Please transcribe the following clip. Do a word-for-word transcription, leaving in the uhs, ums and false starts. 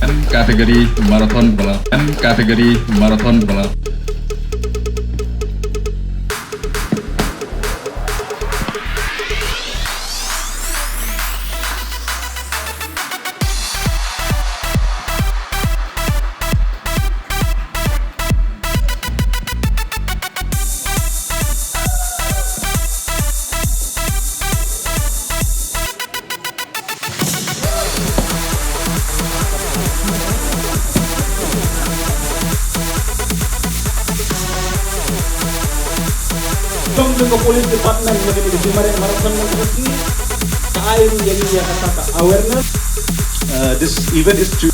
M category marathon runner. M category marathon runner. Jong ka police department ïa kane ka Jiwmareh Marathon Controversy ka ai ruh ïa ngi ïa kata ka awareness. Uh, this event is to